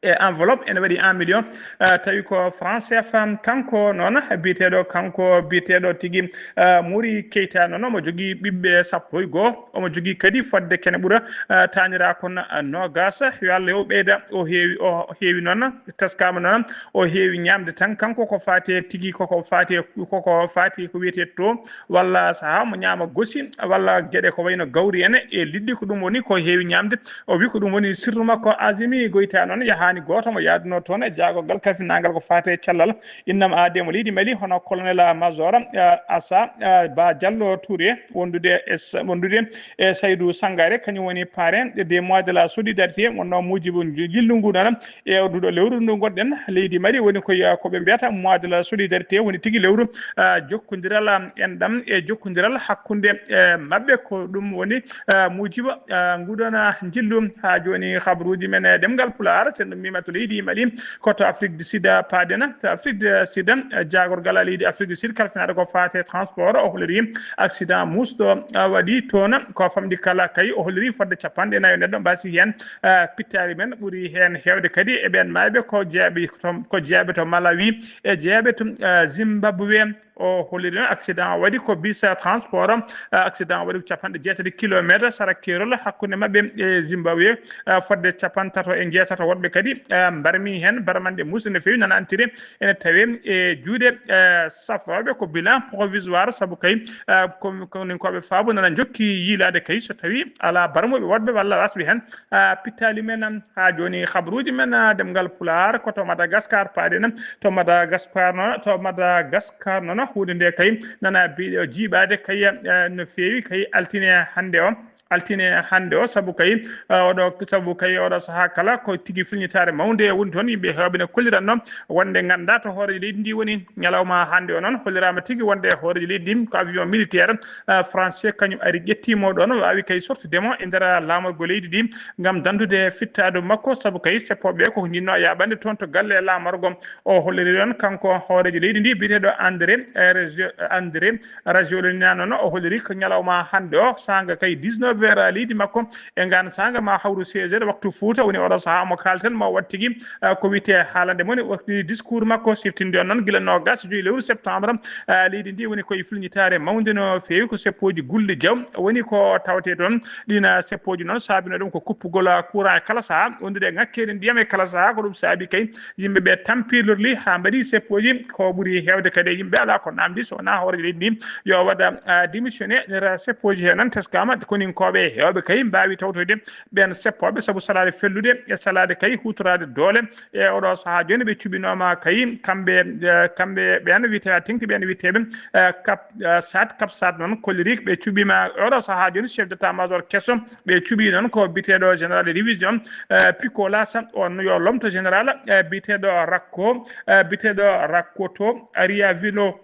e enveloppe ene waɗi un million, eh, tawi ko franc C F A. Kanko noon biyeteeɗo, kanko biyeteeɗo tigi, eh, Mori Keita noon, omo jogii ɓiɓɓe sappo e goo, omo jogii kadi fodde kene ɓura, eh, taanira kon, eh, noogas. Yo Allah yo ɓeyda, o heewi, o heewi noon, teskaama noon, o heewi ñaamde tan. Kanko ko faati e tigi, koko faati e, koko faati ko wiyetee to, walla sahaa mo ñaama gosi, walla geɗe ko wayno gawri en e liɗɗi, ko ɗum woni ko heewi ñaamde. O wi ko ɗum woni sirru makko. Azimi Goïta noon yahaani gooto mo yaaduno toon e jaagorgal kafinaagal ko faati e cellal. Innam aadee mo leydi Mali, hono colonel major, eh, Asa, eh, Ba Diallo Touré, wondude e s-, wondude e Saydou Sangaré, kañum woni parrain des mois de la solidarité, wonno muujibu njillu ngu noon, e oɗo lewru ndu ngonɗen, leydi Mali woni ko ya-, ko ɓe mbiyata mois de la solidarité, woni tigi lewru, ah, jokkondiral, ah, enɗam e jokkondiral hakkunde, eh, maɓɓe. Ko ɗum woni, ah, muujibu, ah, nguɗon, ah, njillu. Haa jooni, habaruuji men e ɗemngal Pulaar, sen ɗum mima to leydi Mali, ko to Afrique du Sud, ah, paaɗen. To Afrique du Sud, ah, jaagorgal leydi Afrique du Sud, kalfinaɗo ko faate transport, o holiri accident muusɗo, ah, waɗi toon, ko famɗi kala kay, o holiri fodde capanɗe nayo neɗɗo mbasi heen, ah, pittaali men, ɓuri heen heewde kadi e ɓeen maayɓe ko jeeɓe to, ko jeeɓe to Malawi e jeeɓe to, ah, Zimbabwe. O holliri noon accident waɗi ko bus transport, ah, accident waɗi ko capanɗe jeetati kilometre sara keerol hakkunde maɓɓe e Zimbabwe, ah, fodde capantato e jeetato woɗɓe kadi, ah, mbarmi heen, barmanɗe muusɗe no feewi, nana antiri ene tawee e juuɗe, eh, safrooɓe. Ko bilan provisoire, sabu kay, eh, ko, koninkooɓe faabo nana njokki yiilaade kay so tawii alaa barmuɓe woɗɓe walla wasɓe heen, eh, pittaali men. Haa jooni, habaruuji men, eh, ɗemngal Pulaar ko to Madagascar paaɗen. To Madagascar noon, to Madagascar noon, huunde nde kay nana bi-, jiiɓaade kay, eh, no feewi kay altine hannde o. altine hannde o, sabu kay, eh, oɗo, sabu kay oɗo sahaa kala ko tigi filñitaare mawnde woni toon. Yimɓe heewɓe ne kolliratno wonde ngannda to hooreejo leydi ndi woni. Ñalawma hannde o noon holliraama tigi wonde hooreejo leydi ndi ko avion militaire, eh, français kañum ari ƴettiimo ɗoon, waawi kay sortude mo e nder laamorgo leydi ndi ngam danndude fittaandu makko, sabu kay seppooɓe koko njiɗno yaaɓande toon to galle laamorgo. O holliri ɗoon kanko hooreejo leydi ndi biyeteeɗo André, eh, Rajo-, André Rajoelina noon o holliri ko ñalawma hannde o, saanga kay dix-neuf heures leydi makko, e ngaan saanga ma hawru seize heures waktu Fuuta, woni oɗo sahaa mo kaalten mo waɗ tigi, eh, ko wiyetee haalande mo ne waɗi discours makko siftinde on noon gila noogaas e joy lewru septembre, eh, leydi ndi woni koye filñitaare mawnde no feewi, ko seppooji gulli jaw woni ko tawetee toon. Ɗiin seppooji noon saabino ɗum ko kuppugol courant e kala sahaa, wondude e ŋakkeende ndiyam e kala sahaa, ko ɗum saabi kay yimɓe ɓe tampilorli haa mbaɗi seppooji. Ko ɓuri heewde kadi e yimɓe alaa ko naamndi so wonaa hooreejo leydi ndi yo waɗa, ah, démissionné. Nder seppooji he noon teskaama koninkooɓe heewɓe kay mbaawi tawtoyde ɓeen seppooɓe sabu salaade fellude e salaade kay huutoraade doole. E oɗo sahaa jooni ɓe cuɓinooma kay kamɓe, eh, kamɓe ɓeen wiyetee teŋti ɓeen wiyeteeɓe, eh, kap, eh, sat, kap sat noon kolliri ɓe cuɓiima oɗo sahaa jooni chef d'état major keso. Ɓe cuɓii noon ko biyeteeɗo général de division, eh, Pico Lassa, on yo lomto général, eh, biyeteeɗo Rakko, eh, biyeteeɗo Rakkoto Ariavilo.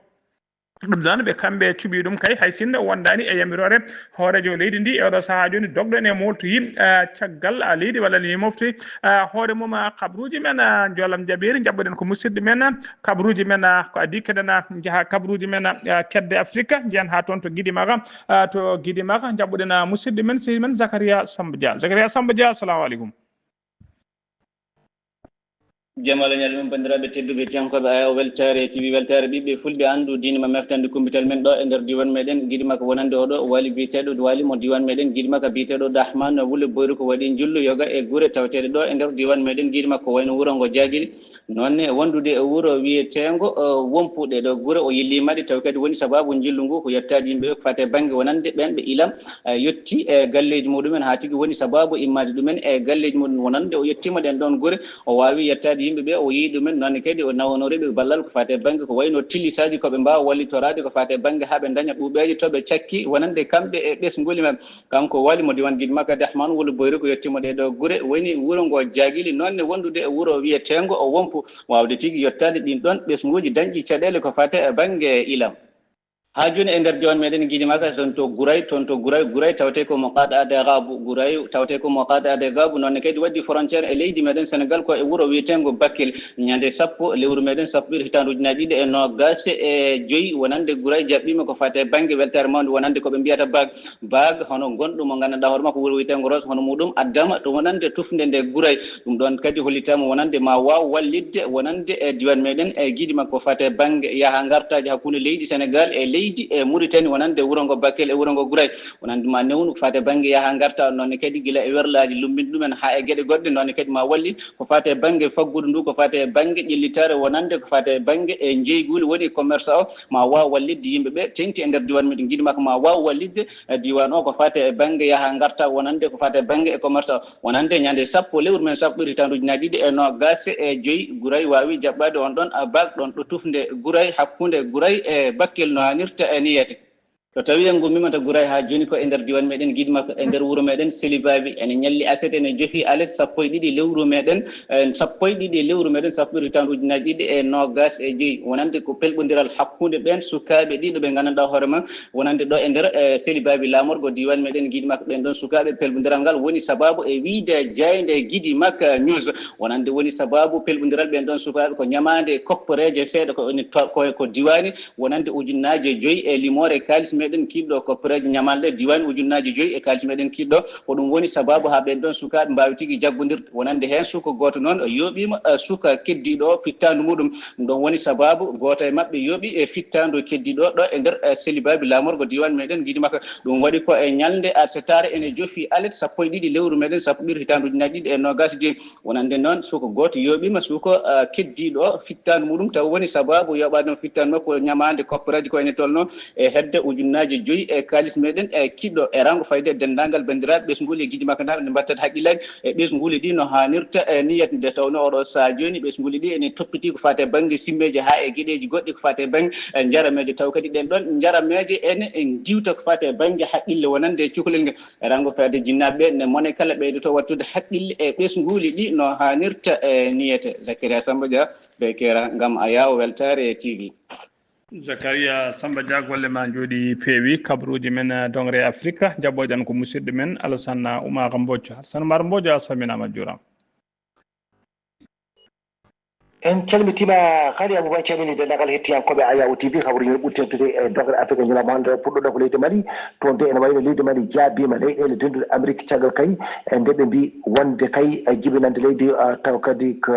Ɗum noon ɓe kamɓe cuɓii ɗum kay hay sinno wondaani e yamiroore hooreejo leydi ndi e oɗo sahaa jooni dogɗo en e mofti, eh, caggal, ah, leydi walla ni mofti, eh, hoore mum, ah, kabruuji men, ah, njoolam jaɓeeri njaɓɓuɗen ko musidɗo men, ah, kabruuji men, ah, ko adii keɗen, ah, njaha kabruuji men, ah, kedde Afrika njeyan haa toon to Gidimaka, ah, to Gidimaka njaɓɓuɗen, ah, musidɗo men sehil men Zakaria Samba Dia. Zakaria Samba Dia, assalamu aleykum. Jam Allah ñalli mum, banndiraaɓe tedduɓe, hettiyankooɓe A O Weltaare T V, weltaare ɓiɓɓe fulɓe, anndu diine ma, meftande kumpital men ɗo e nder diiwaan meɗen Gidimaka, wonande oɗo waali biyeteeɗo waali mo diiwaan meɗen Gidimaka, biyeteeɗo Dahman Wule Boyri, ko waɗi njillu yoga e gure taweteeɗe ɗo e nder diiwaan meɗen Gidimaka, ko wayno wuro ngo Jaagili, noon ne wondude e wuro wiyeteengo, eh, Wompuɗe. Ɗo gure o yilliima ɗe, tawi kadi woni sabaabu njillu ngu ko yettaade yimɓe ɓe, ko fate bannge wonande ɓeen ɓe ilam, eh, yetti e galleeji muɗumen, haa tigi woni sabaabu immaade ɗumen e galleeji muɗum. Wonande o yettiima ɗeen ɗoon gure, o waawi yettaade yimɓe ɓe, o yii ɗumen, noon kadi o nawanori ɓe ballal ko fate bannge ko wayno tillisaaji ko ɓe mbaawa wallitoraade ko fate bannge haa ɓe ndaña ɓuuɓeeje to ɓe cakki wonande kamɓe e ɓesnguuli maɓɓe. Kanko waali mo diiwaan Gidimaka Dahman Wulu Boyri ko yettiima ɗee ɗoo gure, woni wuro ngo Jaagili, noon ne wondude e wuro wiyeteengo o Wompu, waawde tigi yettaade ɗiin ɗoon ɓesnguuji dañɗi caɗeele ko fate e bannge ilam. Haa jooni e nder diiwaan meɗen Gidimaka, toon to Guray, toon to Guray, Guray tawetee ko mo qaaɗaade Gaabu, Guray tawetee ko mo qaaɗaade Gaabu, noon ne kadi waɗi frontière e leydi meɗen Senegal ko e wuro wiyeteengo Bakel. Ñande sappo lewru meɗen sappo ɓiire hitaande ujunnaaje ɗiɗi e noogaas e joy, wonande Guray jaɓɓiima ko fate bannge weltaare mawnde wonande ko ɓe mbiyata bag. Baag hono gonɗo mo nganndanɗaa hoore makko wuro wiyeteengo Roos, hono muɗum addama to wonande tufnde nde Guray. Ɗum ɗoon kadi hollitaama wonande ma waaw wallitde wonande e diiwaan meɗen e Gidimaka ko fate bannge yaha ngartaaji hakkunde leydi Senegal e leydi e Muritani wonande wuro ngo Bakel e wuro ngo Guray. Wonande ma newnu ko fate bannge yaha ngarta, noon ne kadi gila e werlaaji lumbinɗi ɗumen haa e geɗe goɗɗe, noon ne kadi ma wallit ko fate bannge faggudu ndu, ko fate bannge ƴellitaare wonande ko fate bannge e njeyguli woni commerce o, ma waaw wallitde yimɓe ɓe teŋti e nder diiwaan meɗen Gidimaka, ma waaw wallitde e diiwaan o ko fate e bannge yaha ngarta wonande ko fate bannge e commerce o. Wonande ñande sappo lewru men sappo ɓiire hitaande ujunnaaje ɗiɗi e noogaas e joy, Guray waawi jaɓɓaade on ɗoon bag ɗoon ɗo tufnde Guray hakkunde Guray e Bakel no haanirta e niyete. So tawii en ngummiima to Guray haa jooni ko e nder diiwaan meɗen Gidimaka, e nder wuro meɗen Selibabi, ene ñalli aset, ene jofi alet sappo e ɗiɗi lewru meɗen, e sappo e ɗiɗi lewru meɗen sappo ɓiire hitaande ujunnaaje ɗiɗi e noogaas e joy, wonande ko pelɓondiral hakkunde ɓeen sukaaɓe ɗiɗo ɓe nganndanɗaa hoore ma, wonande ɗo e nder, e Selibabi laamorgo diiwaan meɗen Gidimaka, ɓeen ɗoon sukaaɓe pelɓondiral ngal woni sabaabu e wiyde jaaynde Gidimaka News, wonande woni sabaabu pelɓondiral ɓeen ɗoon sukaaɓe ko ñamaande kopporeeje seeɗa ko woni to-, ko, ko diwaani, wonande ujunnaaje joy e limoore kaalis meɗen kiiɗɗo, kopporeeje ñamalɗe diwaani ujunnaaje joy e kaalis meɗen kiiɗɗo. Ko ɗum woni sabaabu haa ɓeen ɗoon sukaaɓe mbaawi tigi jaggondirde. Wonande heen suka gooto noon yooɓiima, eh, suka keddiiɗo o fittaandu muɗum. Ɗum ɗoon woni sabaabu gooto e maɓɓe yooɓi e fittaandu keddiiɗo ɗo e nder, eh, Selibabi laamorgo diiwaan meɗen Gidimaka. Ɗum waɗi ko e ñalnde arsetaare ene jofi alet sappo e ɗiɗi lewru meɗen sappo ɓiire hitaande ujunnaaje ɗiɗi e noogaas e joy. Wonande noon, suka gooto yooɓiima suka, ah, keddiiɗo o fittaandu muɗum, taw woni sabaabu yooɓaade mo fittaandu makko ñamaande kopporeeje ko ene tolnoo e hedde ujunnaje ujunnaaje joyi e kaalis meɗen e kiɗɗo e rango fayde e denndaangal banndiraaɓe ɓesnguuli e giɗi makko naaɓe nde mbattata haqqillaaji e ɓesnguuli ɗi no haanirta e niyat nde tawnoo oɗo sahaa jooni ɓesnguuli ɗi ene toppiti ko faati e bannge simmeeje haa e geɗeeji goɗɗi ko faati e bannge e njarameeje taw kadi ɗen ɗon njarameeje ene e ndiwta ko faati e bannge haqqille wonande e cukalel ngel e rango fayde jinnaaɓe ɓe ne mone kala ɓeydoto wattude haqqille e ɓesnguuli ɗi no haanirta e niyete. Zakaria Samba Dia, Bekera, ngam a yaawo weltaare e T V. Zakaria Samba Dia, golle ma njooɗi peewi. Kabaruuji men, eh, dongre Afrika, jaɓɓoyɗen ko musidɗo men Alassane Oumar Mbodj. Alassane Oumar Mbodj, a salminaama, a juuraama. En calmitima Khady Abouba, calmini denndaangal hettiyankooɓe Ayaw T V. Kabaruuji men ɓuri teddudi e dongre Afrika ñalawma hannde o, puɗɗoɗen ko leydi Mali. Toon de ene wayno leydi Mali jaabiima leyɗeele dennduɗe Amérique caggal kay e nde ɓe mbi wonde kay e jibinande leydi, eh, taw kadi ko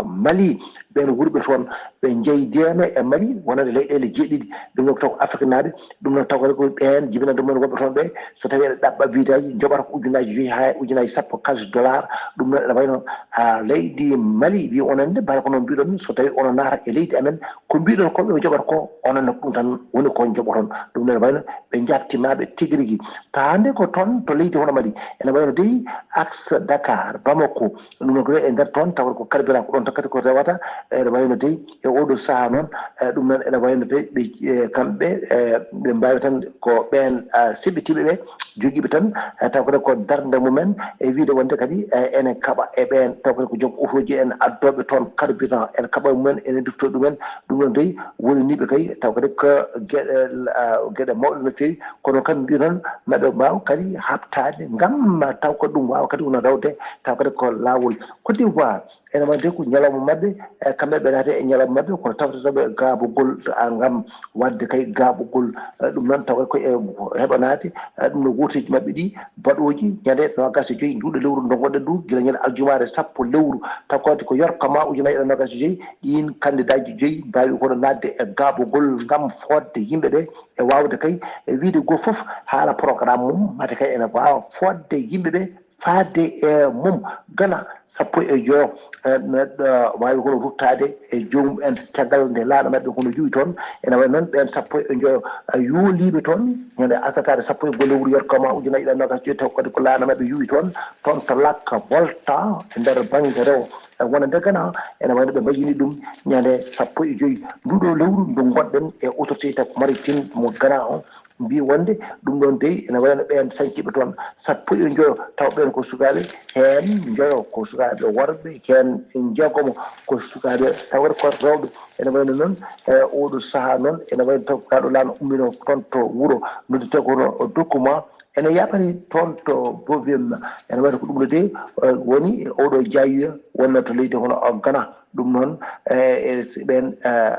Mali. Ɓeen wurɓe toon ɓe njeyi deeme e Mali wonande leyɗeele jeeɗiɗi. Ɗum noon ko taw ko Afriknaaɓe, ɗum noon taw kadi ko ɓeen jibinande mumen wonɓe toon ɓe, so tawii eɗe ɗaɓɓa visa ji, njoɓata ko ujunnaaji joyi haa e ujunnaaji sappo kaalis dollar. Ɗum noon ene wayno, ah, leydi Mali wi onande, mbaawi ko noon mbiɗon, so tawii onon naata e leydi amen, ko mbiɗon ko ɓe njoɓata ko, onon ne ko ɗum tan woni ko njoɓoton. Ɗum noon ene wayno ɓe njaabtimaɓe tigi rigi. Taa hannde ko toon to leydi hono Mali, ene wayno dey axe Dakar, Bamako, ɗum noon ko e nder toon, tawa ko carburant ko ɗoon takkati ko rewata, ene wayno dey e oɗo sahaa noon, eh, ɗum noon ene wayno dey ɓe, eh, kamɓe, eh, ɓe mbaawi tan ko ɓeen, ah, seɓɓitiiɓe ɓe, jogiiɓe tan, eh, taw kadi ko darnde mumen e wiyde wonde kadi, eh, ene kaɓa e ɓeen, taw kadi ko joom otooji en addooɓe toon carburant, en kaɓa e mumen, ene ndutto ɗumen, ɗum noon dey wonaniiɓe kay, taw kadi ko geɗe, ah, geɗe mawɗe no feewi, kono kam mbiɗon maɓe mbaaw kadi haɓtaade ngam taw ko ɗum waawa kadi wona rewde, taw kadi ko laawol. Côte d'Ivoire, ene wayde ko ñalawma maɓɓe, e kamɓe ɓe naati e ñalawma maɓɓe, kono tawtotoɓe gaabugol, ah, ngam waɗde kay gaabugol, eh, ɗum noon tawa ko e heɓanaade, eh, ɗum no gooteeji maɓɓe ɗi baɗooji ñande noogas e joyi nduɗo lewru nde ngonɗen ndu, gila ñande aljumaare sappo lewru, taw kadi ko yorka ma ujunaaji ɗiɗi e noogas e joyi, ɗiin kandidaaji joyi mbaawi kono naatde e gaabugol ngam fodde yimɓe ɓe e waawde kay e wiyde goo fof haala programme mum, mate kay ene waawa fodde yimɓe ɓe faade e mum. Gana sappo e joyo, eh, neɗɗo waawi kono ruttaade e joomum en caggal nde laaɗa maɓɓe kono yuwi toon. Ene wayi noon ɓeen sappo e joyo, eh, yuuliiɓe toon ñande asataare sappo e go'o lewru yorkama ujunaaji ɗiɗi e noogas e joyi, taw kadi ko laaɗa maɓɓe yuwi toon, toon to Lakka Bolta e nder bannge rewo. Eh, wonande Gana, ene wayno ɓe mbayyini ɗum ñande sappo e joyi nduɗo lewru ndu ngonɗen e autorité maritime mo Gana o. Mbi wonde ɗum ɗoon dey ene wayno ɓeen sañciiɓe toon sappo e joyo, taw ɓeen ko sukaaɓe, heen njoyo ko sukaaɓe worɓe, heen njeegomo ko sukaaɓe tawata ko rewɓe. Ene wayno noon, e oɗo sahaa noon, ene wayno taw kaaɗo laana ummino toon to wuro noddi taw kono document ene yaɓani toon to Bovim. Ene wayno ko ɗum ɗo dey, eh, woni oɗo jaayiya wonno to leydi hono o Gana. Ɗum noon, eh, eh, si ɓeen, eh,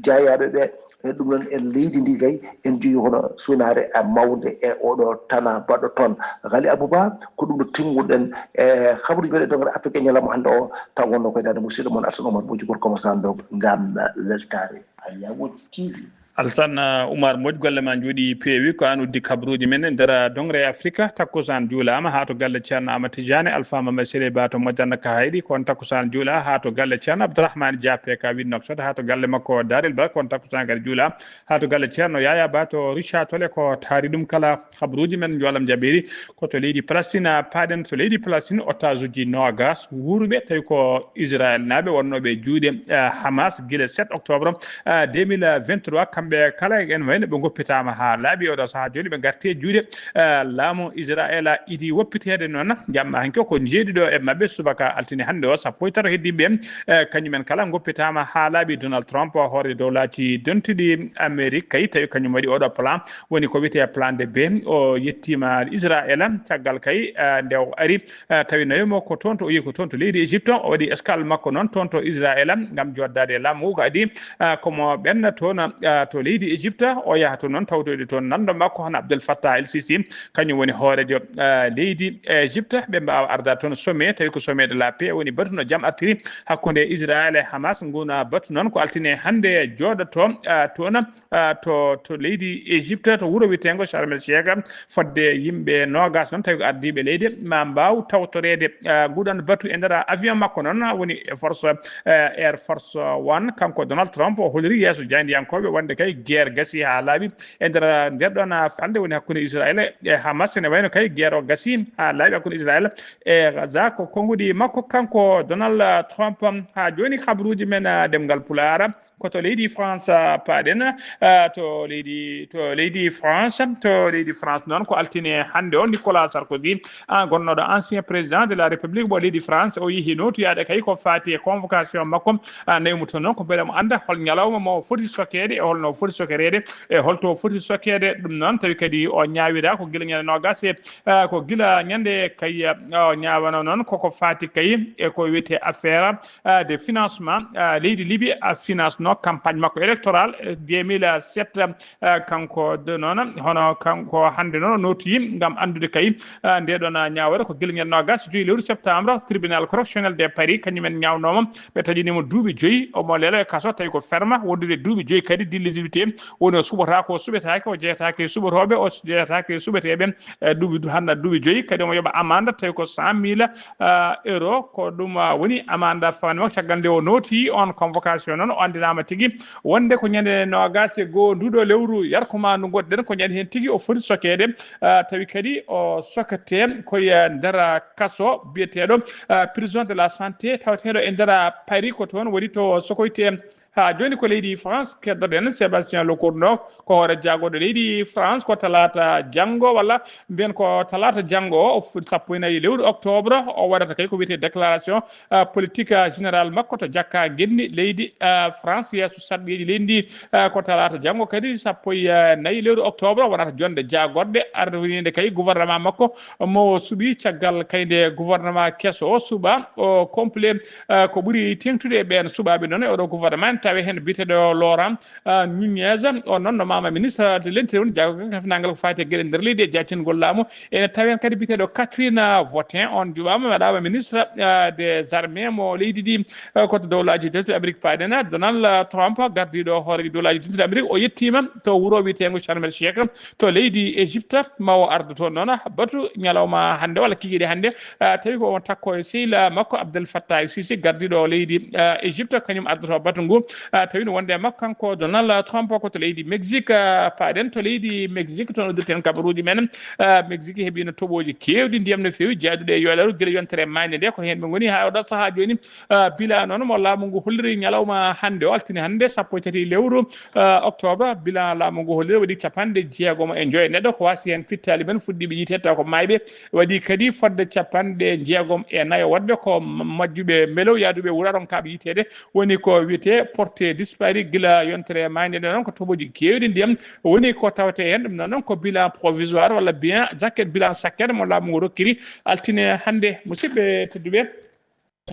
jaayaaɓe ɓe, eh, ɗum noon en leydi ndi kay, en njogii hono sunaare, eh, mawnde e oɗo tana baɗɗo toon. Ghali Abouba, ko ɗum ɗo timmuɗen, eh, habaruuji meɗen dongre Afrique e ñalawma hannde o, taw wonno koye daande musidɗo mon Alassane Oumar Mbodj, gorko mo Sandok, ngam, eh, weltaare Ayawo T V. Alassane, eh, Oumar Mbodj, golle ma njooɗi peewi, ko aan uddi kabaruuji men e nder, eh, dongre Afrique. Takkusaan juulaama haa to galle Ceerno Amadou Tidiane, Alpha Mamadou Sele Ba to Madiana Kahayɗi, ko on takkusaan juula haa to galle Ceerno Abdourahmane Dia P K Win Nouakchott, haa to galle makko Darel Ba, ko on takkusaan kadi juula haa to galle Ceerno Yaya Ba to Richard Tolle, ko taari ɗum kala. Habaruuji men njoolam jaɓeeri ko to leydi Palestine, paaɗen to leydi Palestine, otage uji noogas wuurɓe, tawi ko Israel naaɓe wonnooɓe juuɗe, eh, Hamas gila sept octobre, eh, deux mille vingt-trois, kamɓe kala en wayno ɓe ngoppitaama haa laaɓi oɗo sahaa jooni ɓe ngarti e juuɗe, eh, laamu Israel idi woppiteede noon jamma hanki o ko jeeɗiɗo e maɓɓe subaka altine hannde o, sappo e tato heddiiɓe, eh, kañumen kala ngoppitaama haa laaɓi. Donald Trump, hoore dowlaaji dentuɗi Amérique kay, tawi kañum waɗi oɗo plan, woni ko wiyetee plan de B. O yettiima Israel, caggal kay, eh, nde o ari, eh, tawi nawi mo ko toon to, o yehi ko toon to leydi Égypte. O waɗi escale makko noon toon to Israel ngam jooɗdaade e laamu ngu. Ko adii, eh, komo ɓenna toon, eh, to leydi Égypte. O yaha toon noon tawtoyde toon nanndo makko hono Abdel Fattah El Sisi, kañum woni hooreejo, eh, leydi Égypte. Ɓe mbaawa ardaade toon sommet, tawi ko sommet de la paix, woni batu no jam artiri hakkunde Israel e Hamas. Ngun batu noon ko altine hannde jooɗoto, eh, toon, eh, to, to leydi Égypte, to wuro wiyeteengo Sharm el Sheikh, fodde yimɓe noogas noon, tawi ko ardiiɓe leydi, ma mbaaw tawtoreede, eh, nguɗon batu e nder avion makko noon, woni force, eh, Air Force One. Kanko Donald Trump o holi yeeso jaayndiyankooɓe wonde kay guerre gasi haa laaɓi e nder nder ɗoon falnde woni hakkunde Israel e Hamas. Ene wayno kay guerre o gasi haa laaɓi hakkunde Israel e Gaza. Ko konnguɗi makko kanko Donald Trump. Haa jooni, kabaruuji men, ah, ɗemngal Pulaar, ko to leydi France, ah, paaɗen, ah, to leydi, to leydi France, to leydi France noon, ko altine hannde o, Nicolas Sarkozy, ah, gonnooɗo ancien président de la République mo leydi France, o yehi nootoyaade kay ko faati e convocation makko. Ah, nawi mo toon noon ko mbele mo annda hol ñalawma mo foti sokeede e holno foti sokereede e holto foti sokeede. Ɗum noon tawi kadi o ñaawira ko gila ñande noogas e, ah, ko gila ñande kay, ah, o ñaawano noon koko faati kay e ko wiyetee affaire, ah, de financement, ah, leydi Libi, ah, finance no campagne makko électorale, eh, deux mille sept, ah, kanko de noon, hono kanko hannde noon o nootoyi ngam anndude kay, ah, nde ɗoon, ah, ñaawore ko gila ñande noogas e joyi lewru septembre, tribunal correctionnel de Paris, kañum en ñaawnooma, ɓe taƴini mo duuɓi joyi, omo leelo e kaso, tawi ko ferma, wondude duuɓi joyi kadi d'illégibilité, woni o suɓataa ko suɓetaake, o jeyetaake e suɓatooɓe, o jeyetaake e suɓeteeɓe, e duuɓi, hannde duuɓi joyi, kadi omo yoɓa amande, tawi ko cent mille, ah, euro, ko ɗum, ah, woni amande fawande makko. Caggal nde o nooti on convocation noon, o anndinaama tigi wonde ko ñande noogas e goo nduɗo lewru yarko ma ndu ngonɗen, ko ñande heen tigi o foti sokeede, ah, tawi kadi o sokete ko e nder kaso biyeteeɗo, ah, prison de la santé, taweteeɗo e nder Paris, ko toon woni to sokoyte. Haa jooni ko leydi France keddoɗen Sébastien Lecornu, ko hoore jaagorɗe leydi France, ko talaata janngo, walla mbiyen ko talaata janngo o, fu-, sappo e nayi lewru octobre, o waɗata kay ko wiyetee déclaration, ah, politique, ah, générale makko to Jakka Ngenndi leydi, ah, France yeeso sarɗiiji leydi ndi. Ah, ko talaata janngo kadi sappo e nayi lewru octobre, o waɗata jonnde jaagorɗe ardiniinde kay gouvernement makko mo o suɓi caggal kay nde gouvernement keso o suɓa o complet. Ah, ko ɓuri teeŋtude e ɓeen suɓaaɓe noon e oɗo gouvernement, tawi heen biyeteeɗo Laurent, ah, Nunez, o noon no maama ministre de l'Intérieur, woni jaagorgal kafnangal ko faati e geɗe nder leydi e jaacingol laamu. Ene tawi heen kadi biyeteeɗo Catherine Vautrin, on juɓaama waɗaama ministre, ah, des armées mo leydi ndi, ah, ko to Dowlaaji Dentuɗi Amérique paaɗen. Donald Trump, gardiiɗo hooreejo Dowlaaji Dentuɗi Amérique, o yettiima to wuro wiyeteengo Sharm el Sheikh, to leydi Égypte, ma o ardu toon noon batu ñalawma hannde walla kikiiɗe hannde, ah, tawi ko on takko e sehil makko Abdel Fattah Sisi, gardiiɗo leydi, ah, Égypte, kañum ardoto batu ngu, ah, tawi no wonde e makko kanko Donald Trump ko to leydi Mexique, ah, paaɗen to leydi Mexique, toon uddirten kabaruuji men. Ah, Mexique heɓiino toɓooji keewɗi ndiyam no feewi, jaaduɗo e yoolaru gila yontere maayde nde, ko heen ɓe ngoni haa oɗo sahaa jooni. Ah, bilan noon mo laamu ngu holliri ñalawma hannde o, altine hannde, sappo e tati lewru, ah, octobre, bilan laamu ngu holliri waɗi capanɗe jeegom e joy neɗɗo, ko waasi heen fittaali men fuɗɗiiɓe yiiteede taw ko maayɓe, waɗi kadi fodde capanɗe jeegom e nayo woɗɓe ko ma-, majjuɓe mbelow, yaaduɓe wuro ronkaaɓe yiiteede, woni ko wiyetee porté disparu gila yontere maayde nde. Noon ko toɓooji keewɗi ndiyam woni ko tawetee heen. Ɗum noon, noon ko bilan provisoire walla bilan jacket, bilan sakkere mo laamu ngu rokkiri altine hannde. Musidɓe tedduɓe,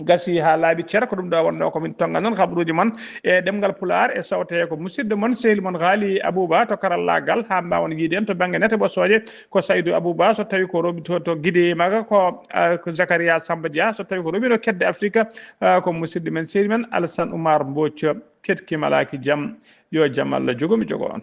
gasi haa laaɓi cer, ko ɗum ɗo wonnoo ko min tonnga noon kabaruuji mon e ɗemngal Pulaar e sawte ko musidɗo mon, sehil mon Haali Abuba to karallaagal, haa mbaawon yiide en to bannge nete ɓosooje, ko Saydu Abuba, so tawi ko romi to, to Gide Maga, ko, ah, ko Zakaria Samba Dia, so tawi ko romi ɗo kedde Afrika, ah, ko musidɗo men, sehil men Alassane Oumar Mbodj. Keɗki malaaki jam, yo jam Allah jogo mi jogo on.